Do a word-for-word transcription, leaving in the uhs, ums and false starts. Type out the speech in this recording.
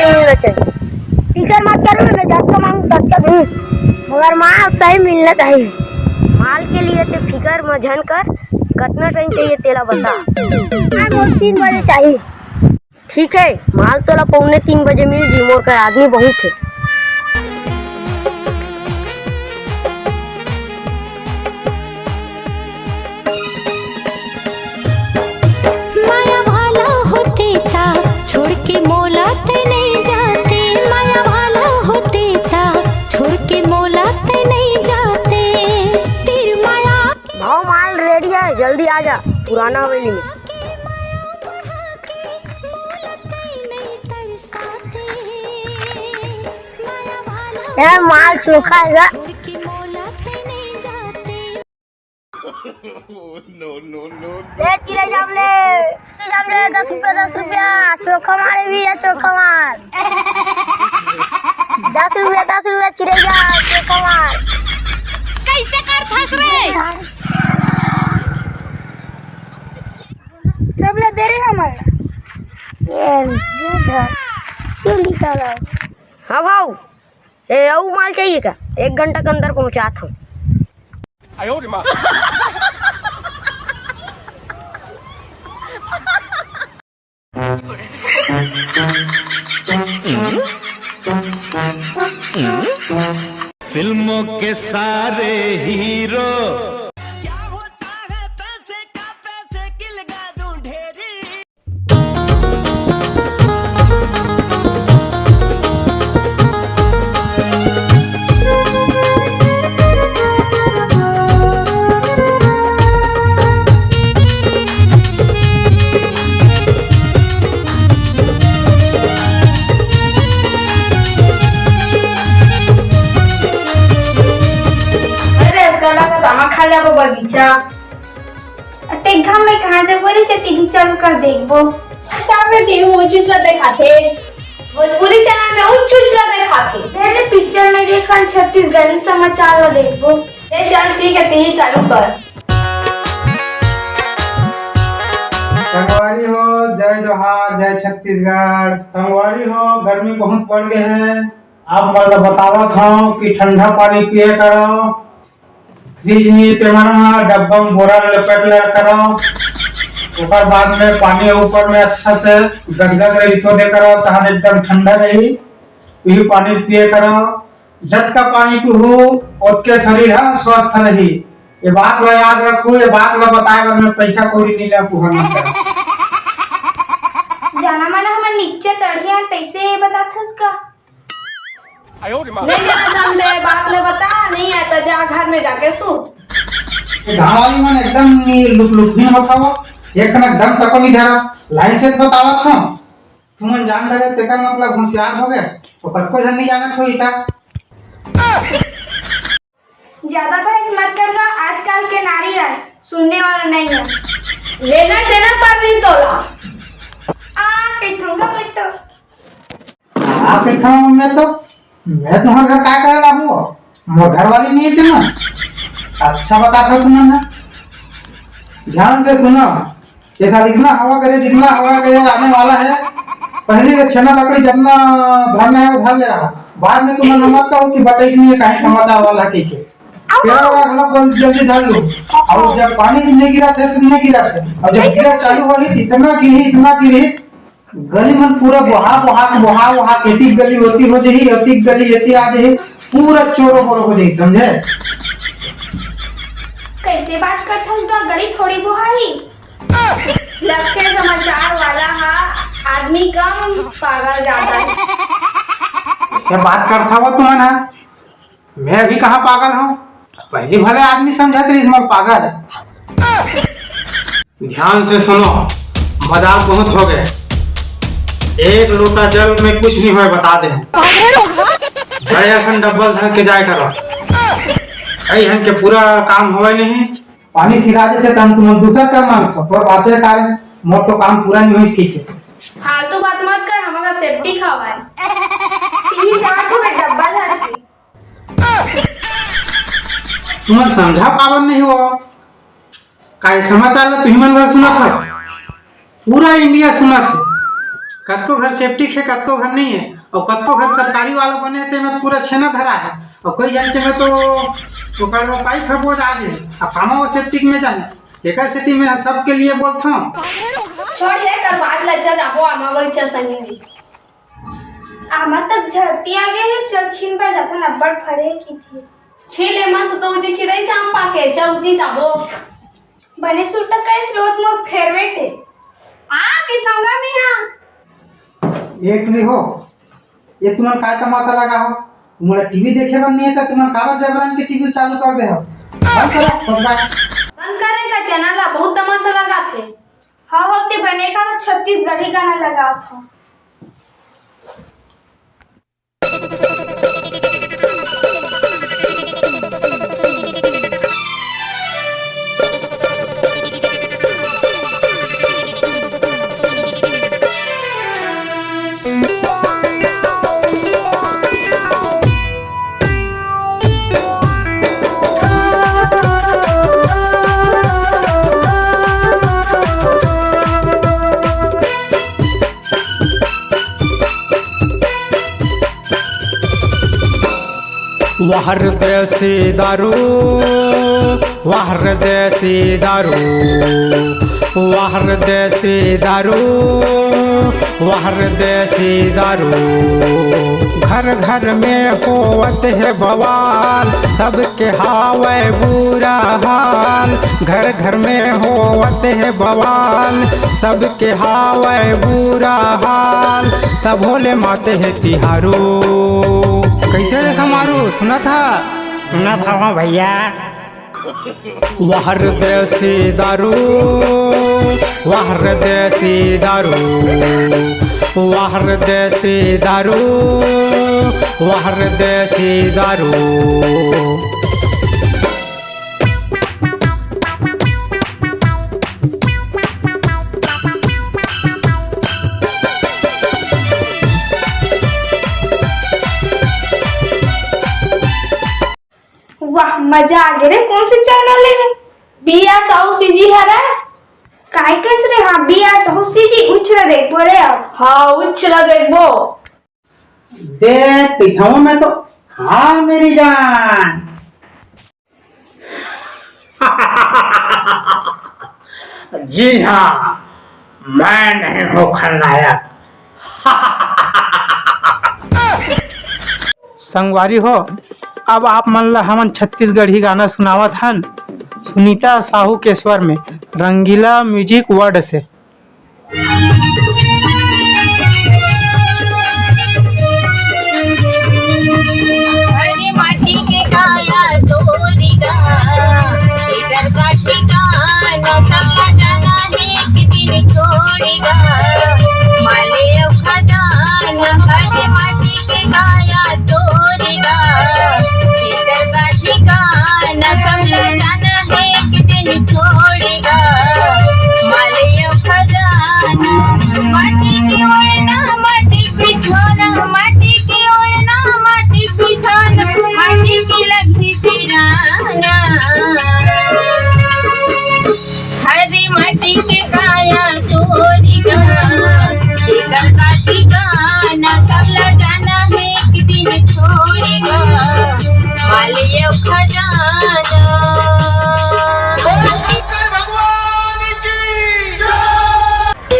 मिलना चाहिए। फिकर मत करो, मैं जतका मांगू ततका दूँ, मगर माल सही मिलना चाहिए। माल के लिए ते फिकर म झन कर, कतना टाइम चाहिए तेला बता। हाँ, मोर तीन बजे चाहिए। ठीक है, माल तोला पौने तीन बजे मिल जी, मोर कर आदमी बहुत है। माया वाला होते ता छोड़ के मोला ते नहीं जाते, माया वाला होते ता छोड़ के मोला ते नहीं जाते। तीर माया भाव माल रेडी है, जल्दी आ जा पुराना हवेली में। ए, माल चोखा है गा। ए, चिरई जाम ले, चिरई जाम ले, दस रुपया, दस रुपया, चोखा मारे भी है, चोखा मार। दस रुपया, दस रुपया, चिरई जा, चोखा मार। कैसे करथस रे? सब ला दे रे हमर। ए, दूध है। क्यों निकाला? हाँ भाऊ, ए, अउ माल चाहिए का? एक घंटा के अंदर पहुंचात हूँ। फिल्मों के सारे हीरो। क्या होता है पैसे का, पैसे की लगा दूं ढेरी। अरे, असकला का कहाँ खा जाबो बगीचा? अते घाम में कहाँ जाबो रे, चट्टी घिचा कर देखबो। सामने टीवी में ऊंच ऊंच ला दिखाथे, भोजपुरी चैनल में ऊंच ऊंच ला दिखाथे। पहले पिक्चर में देखन, छत्तीसगढ़ी समाचार ला देखबो। ए चल ठीक है, टीवी चालू कर। संगवारी हो, जय जोहार, जय छत्तीसगढ़। संगवारी हो, गर्मी बहुत बढ़ गए है। आप मन ल बतावत हव कि ठंडा पानी पिए करव, फ्रिज नहीं तेमन ह, डब्बा में बोरा ल लपेट ले करव। ओकर बाद में पानी ऊपर में अच्छा से गदगद रही तो दे करव, तहन एकदम ठंडा रही। वही पानी पिए करव, जतका पानी पीहू, ओतके शरीर ह स्वस्थ रही। ये बात ला याद रखू, ये बात ला बताए बर मैं पैसा कौड़ी नहीं ले पुहन। जाना माना हमर नीचे तड़िया, तैसे ये बताथस का? नहीं जाना जानते, बात ले बता, नहीं आता जा घर में जाके सो। ये गाँव वाली मन एकदम लुक लुक ही होता हो, एक कनक दम तको नहीं धरा, लाइन से बतावत हूँ। तुमन जान डरे तेकर मतलब होशियार हो गए, तो कतको झन नहीं जानत होही ता। ज्यादा बहस मत कर गा, आजकल के नारी है, सुनने वाला नहीं है। लेना देना पर नहीं तोला। आज कहीं थोड़ा मैं तो। आप कहीं थोड़ा मैं तो, मैं तुम्हारे घर काय करे लाबू? मोर घर वाली नहीं है तुम। अच्छा बता दो तुमने। ध्यान से सुनो। ये साल इतना हवा करे, जितना हवा करे आने वाला है। पहले ये छेना लकड़ी जितना धरना है, वो धर ले रहा। बाद में तुम मत कहो कि बताइस नहीं है, कहीं समाचार वाला के के। तेरा वाला घड़ा बोल जल्दी धर लो। और जब पानी नहीं गिरा थे, तुमने गिरा थे। और जब गिरा चालू हो रही, इतना गिरी, इतना गिरी, गली मन पूरा बोहा, बोहा, बोहा, बोहा, एतिक गली होती हो जही, एतिक गली एती आ जही, पूरा चोरो बोरो हो जही, समझे? कैसे बात करथस गा, गली थोड़ी बोहाही। लगथे समाचार वाला हा आदमी कम पागल जाता है। से बात करथा वो तुमन हा? मैं अभी कहाँ पागल हूँ? पहली भले आदमी समझत रहिस मोर पागल। ध्यान से सुनो, मजाक बहुत हो गए। एक लोटा जल में कुछ नहीं होए, बता दे। बड़े असन डब्बल धर के जाए करो। कई हन के पूरा काम होवे नहीं। पानी सिरा देते त हम तुमन दूसर का मांगथो, तोर बाचे कारण मोर तो काम पूरा नहीं होइस कहिके। फालतू बात मत कर, हमारा सेफ्टी खवाए। यही जात हो मैं डब्बा धर के। तुमन समझा काबर नहीं हो? का ये समाचार ला तुही मन बर सुनत हो? पूरा इंडिया सुनत हे। कतको घर सेप्टिक हे, कतको घर नहीं हे। अउ कतको घर सरकारी वाला बने हे, तेमे पूरा छेना धरा हे। अउ कई झन के में तो ओकर पाइप ह बोज आ गे, अब कामा वो सेप्टिक में जाही। तेकर सेती मैं सबके लिए बोलथंव। छोड़ रे, कर बात ला, चल जाबो आमा वही चल संगी। आमा तब झरती आ गे हे, चल छीन बर जाथन, अब्बड़ फरे हे किथे। छीन ले मस्त तो उती चिरई चाम पाके, चल उती जाबो। बने सुरता का स्रोत मोर फेवरेट हे। आ, किथंगा मी हा। एक भी हो, ये तुमन काय तमाशा लगा हो? तुम्हारा टीवी देखे बर नहीं है तो तुमन काबर जबरन के टीवी चालू कर दे हो? बंद करो, बंद कर। बंद करे का चैनल ला, बहुत तमाशा लगाथे। हाँ, होते बने का तो छत्तीसगढ़ी गाना लगावत हो। वाह रे देसी दारू, वाह रे देसी दारू, वाह रे देसी दारू, वाह रे देसी दारू। घर घर में होवत हे बवाल, सबके हावय बुरा हाल। घर घर में होवत हे बवाल, सबके हावय बुरा हाल। तभो ले माते हे तिहारू। कैसे रे समारू, सुनत हा? सुनत हवं भैया। वाह रे देसी दारू, वाह रे देसी दारू, वाह रे देसी दारू, वाह रे देसी दारू। वाह, मजा आ गे रे। कौन से चैनल हे? बी आर साहू सीजी हरे। काय कस रे? हाँ, बी आर साहू सीजी। उछरा देखबो रे आप। हाँ, उछरा देखबो। दे पिठाऊं मैं तो। हाँ मेरी जान। जी हाँ, मैं नहीं हूँ खलनायक। संगवारी हो, अब आप मन ला हमन छत्तीसगढ़ी गाना सुनावत हन, सुनीता साहू के स्वर में, रंगीला म्यूजिक वर्ल्ड से। अरे माटी के काया तोरी गा, एकर का ठिकाना, सब जाना एक दिन छोड़ी गा। माले अउ खजाना, अरे माटी के काया तोरी गा, एकर का ठिकाना, सब जाना एक दिन छोड़ी गा। माले अउ खजाना, माटी के ओढ़ना, माटी बिछौना, माटी के ओढ़ना, माटी बिछौना, माटी के लगही सिराना। हरी माटी के काया तोरी गा, एकर का ठिकाना, सब ला जाना एक दिन छोड़ी गा। माले अउ खजाना,